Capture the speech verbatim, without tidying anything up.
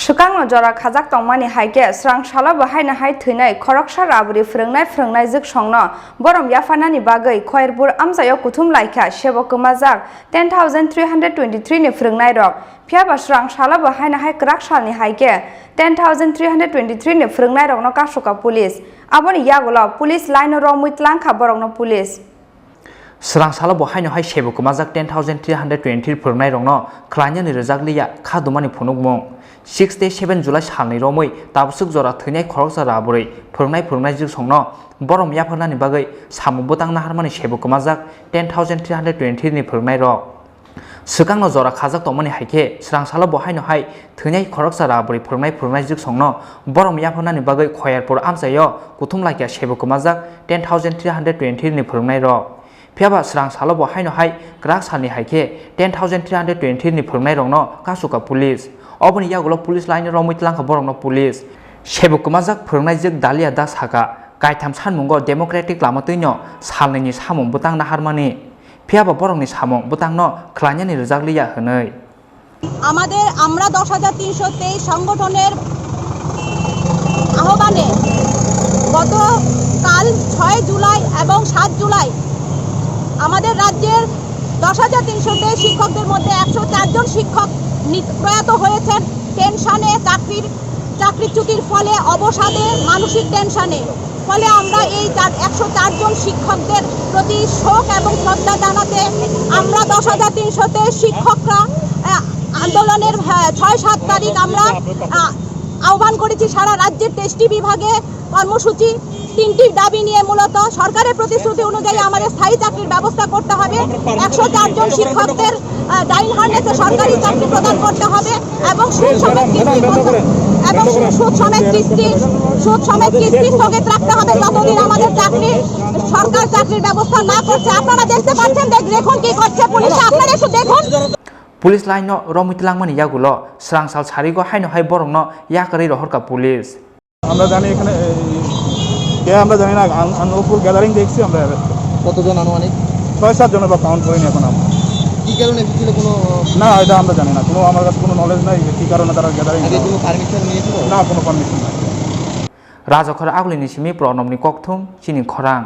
Swkangno jora khajak tongmani hai khe, swrang salo bo haino hai thwinai khoroksa rabri phwrwngnai phwrwngnaijwk songno borom yapharnani bagwi Khoyerpur amchaio kuthum laikha sebo kwmajak ten thousand three hundred twenty-three ni phwrwngnairok. Phiya ba swrang salo bo haino hai kwrak salni hai khe ten thousand three hundred twenty-three ni phwrwngnairokno kasu kha police. Aboni yagulo police line-o romwi tlang kha borokno police. Swrang salo bo haino hai sebo kwmajak ten thousand three hundred twenty-three phwrwngnairokno khlainani rwjak liya kha dumani phunukmung. Six tei seven July salni romwi tabswk jora thwinai khoroksa rabri phwrwngnai phwrwngnaijwk songno borom yapharnani bagwi samung bwtang naharmani sebo kwmajak ten thousand three hundred twenty-three ni phwrwngnairok. Swkangno jora khajak tongmani hai khe, swrang salo bo haino hai thwinai khoroksa rabri phwrwngnai phwrwngnaijwk songno borom yapharnani bagwi Khoyerpur amchaio kuthum laikha sebo kwmajak ten thousand three hundred twenty ni phwrwngnairok. Phiya ba swrang salo bo haino hai kwrak salni hai khe ten thousand three hundred twenty ni phwrwngnairokno kasu kha police. Oboni yagulo police line romwi tlang kha borokno police. Sebo kwmajak phwrwngnaijwk Dalia Das sakha, kaitham sanmungo democratic lama twino salnwini samung bwtang naharmani. Phiya ba borokni samung bwtangno khlainani rwjak liya hwnwi. আমাদের, আমরা দশ হাজার তিনশো তেইশ সংগঠনের আহ্বানে গতকাল ছয় জুলাই এবং সাত জুলাই আমাদের রাজ্যের দশ হাজার তিনশো তেইশ শিক্ষকদের মধ্যে একশো চার জন শিক্ষক নি-, প্রয়াত হয়েছেন টেনশনে, চাকরির চাকরিচ্যুতির ফলে, অবসাদে, মানসিক টেনশনে। ফলে আমরা এই চার, একশো চার জন শিক্ষকদের প্রতি শোক এবং শ্রদ্ধা জানাতে আমরা দশ হাজার তিনশো তেইশ শিক্ষকরা, আহ, আন্দোলনের, আহ, ছয় সাত তারিখ আমরা, আহ, আহ্বান করেছি সারা রাজ্যের তেইশটি বিভাগে কর্মসূচি। তিনটি দাবি নিয়ে মূলত সরকারের প্রতিশ্রুতি অনুযায়ী আমাদের স্থায়ী চাকরির ব্যবস্থা করতে হবে, একশো চার জন শিক্ষকদের, আহ, ডাইন হারনেসে সরকারি চাকরি প্রদান করতে হবে এবং সুদ সমেত কিস্তি প্রদান, এবং সুদ সমেত কিস্তি, সুদ সমেত কিস্তি স্থগিত রাখতে হবে যতদিন আমাদের চাকরি, সরকার চাকরির ব্যবস্থা না করছে। আপনারা দেখতে পাচ্ছেন, দেখ-, দেখুন কি করছে পুলিশে, আপনারা একটু দেখুন। Police line no romwi tlangmani yagulo swrang sal sarigo haino hai borokno yakarwi rohorkha police. আমরা জানি এখানে, এই, কে আমরা জানি না, আন-, আনন্দপুর গ্যাদারিং দেখছি আমরা এবার। কতজন আনুমানিক? ছয় সাত জনের বা কাউন্ট করিনি এখন আমরা। কি কারণে এসেছিল কোনো? না, এটা আমরা জানি না, কোনো, আমার কাছে কোনো নলেজ নাই যে কি কারণে তারা গ্যাদারিং আগে কোনো পারমিশন নিয়েছিল? না, কোনো পারমিশন নাই। Rajakhor Agulini simi Pranobni kokthum chini khorang.